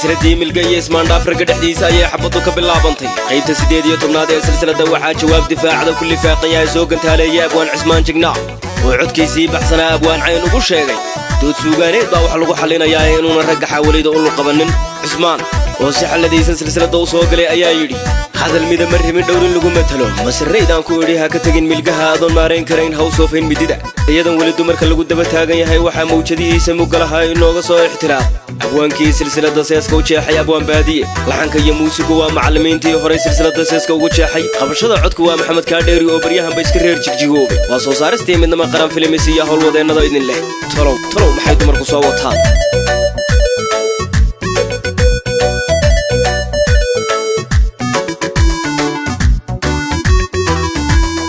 Silsiladii Milga iyo Ismaandhaaf ragga dhexdiisa ayay xabaddu ka bilaabantay. Qaybta 18aad ee silsiladda waxaa jawaab difaacda ku lifaaqan yahay soo gantaaleeya Abwaan Cismaan Jignaac, oo codkiisii baxsanaa Abwaan Cayn ugu sheegay dood suugaaneed baa wax lagu xallinayaa inuuna ragga xaawalida u luqabannin. Cismaan oo si xalladaysan silsiladda u soo galay ayaa yidhi: "Hadal mida ma rabin dhowrin lagu matalo, masarraydaan ku idhi ha ka tegin milgaha, adoon maarayn karayn haw soofayn midida." Iyadan weli dumarka lagu daba taagan yahay, waxaa mawjadihiisa muggalaha inooga soo ixtiraaq abwaankii silsiladda seeska u jeexay, Abwaan Baadiye. Laxanka iyo muusigu waa macallimiintii horay silsiladda seeska ugu jeexay. Qabashada codku waa Maxamed Kaadheeri oo baryahanba iska reer Jigjigoobay. Waa soo saaristii Midnama Qaran Filimis iyo howlwadeennada idin leh: tolow, tolow, maxay dumarku soo wataan?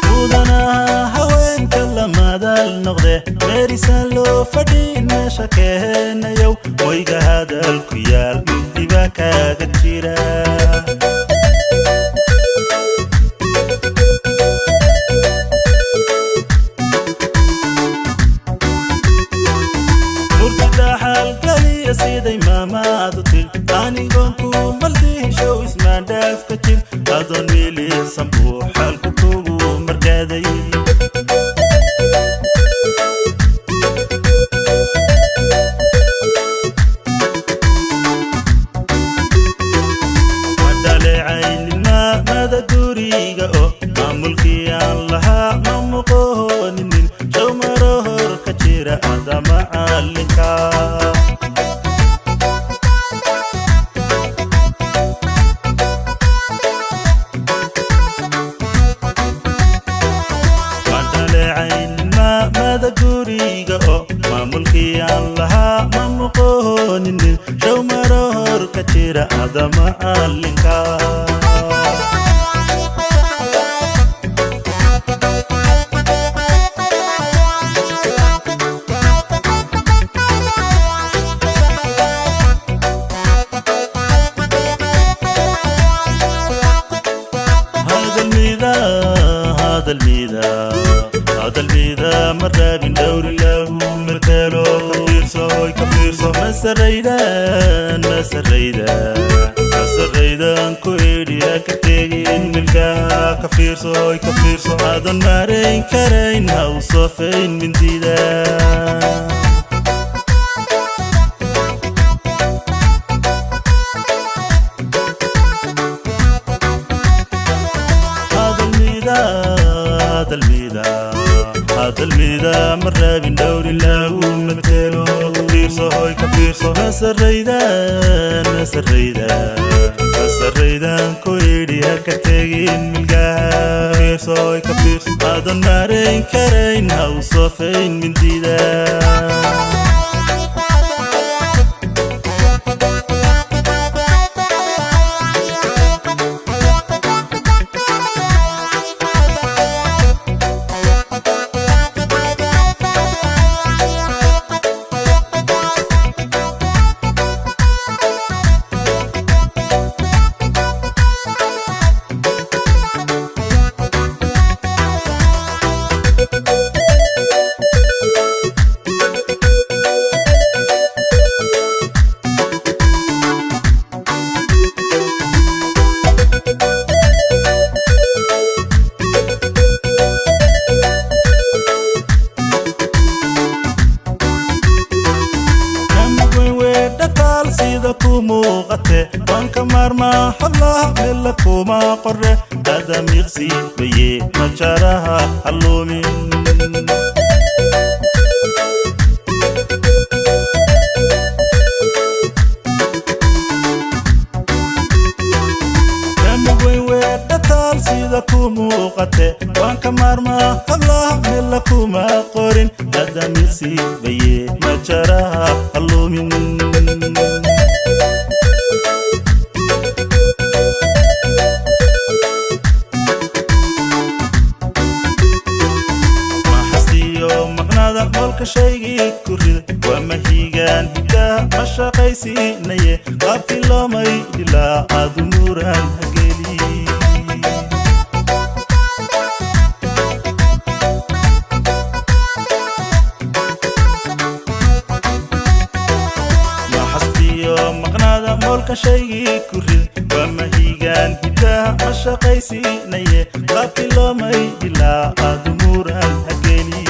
Mudanaha haweenka lamadal noqde, meerisaan loo fadhiin meesha keenayow, moyga hadal ku yaal mugdiba kaaga jira. Murti dhaxalgaliya siday maamaadu tir, anigoon ku maldihin show ismaandhaafka jir, adoon milicsan buu xalku kugu markaaday. Madhaleecaynin maamada guriga oo maamulkii aan lahaa ma muqooninin, show maro hor ka jira ada macalinka. Madhaleecaynin maamada guriga oo maamulkii aan lahaa ma muqooninin, show maro hor ka jira ada macalinka. Hadal mida ma raabin dhowri lahu markalo, ka fiirso hoy, ka fiirso. Masaraydan, masaraydan, masaraydan ku idhi ha ka tegin milkaha, ka fiirso hoy, ka fiirso. Aadan maarayn karayn ha u soofayn mindida. Hadal mida ma raabin dhowri lahu matelo, ka fiirso hoy, ka fiirso. Masaraydan, masaraydan, masaraydan ku idhi ha ka tegin milgaha, fiirso hoy, ka fiirso. Aadan maarayn karayn ha u soofayn mindida. Kamugoyn weedhataal sida ku muuqate, wanka maarmaa hablaha mela kuma qore, adamiqsi baye majaraha halluumin. Kamugoyn weedhataal sida ku muuqate, wanka maarmaa hablaha mela kuma qorin, adamiqsi baye majaraha halluumin. Maxastiyo maqnaada moolka shaygii ku rida waa mahigaan hiddaha ma shaqaysiinaye, qaabkii loomay dhilaa aadu muran hageli. Maxastiyo maqnaada Moolka shaygii ku rid waa mahigaan, hidaha ma shaqaysiinaye, qaabkii loomay ilaa aadu muran hageli.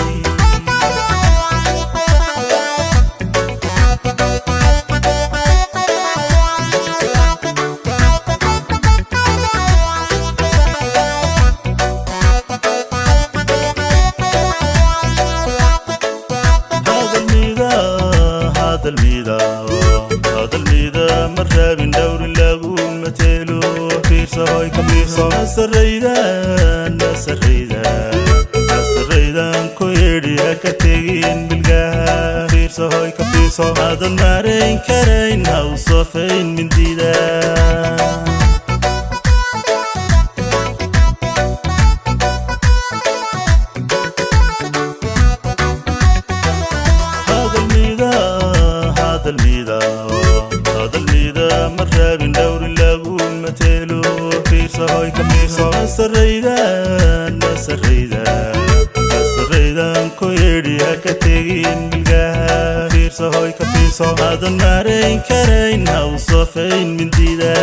Hadalmida, hadalmida, hadalmida ma raabin dhowrin lagu matelo. Fiirso hoy, ka fiirso. Masaraydan, masaraydan, masaraydan ku yidhi ha ka tegin bilgaha. Fiirso hoy, ka fiirso. Aadan maarayn karayn ha u soofayn mindida. Hadalmida, hadalmida, hadalmida ma raabin dhowrin lagu matelo. Fiirso hoy, ka fiirso. Masaraydan, masaraydan, masaraydan ku yidhi ha ka tegin bilgaha. Fiirso hoy, ka fiirso. Aadan maarayn karayn ha u soofayn mindida.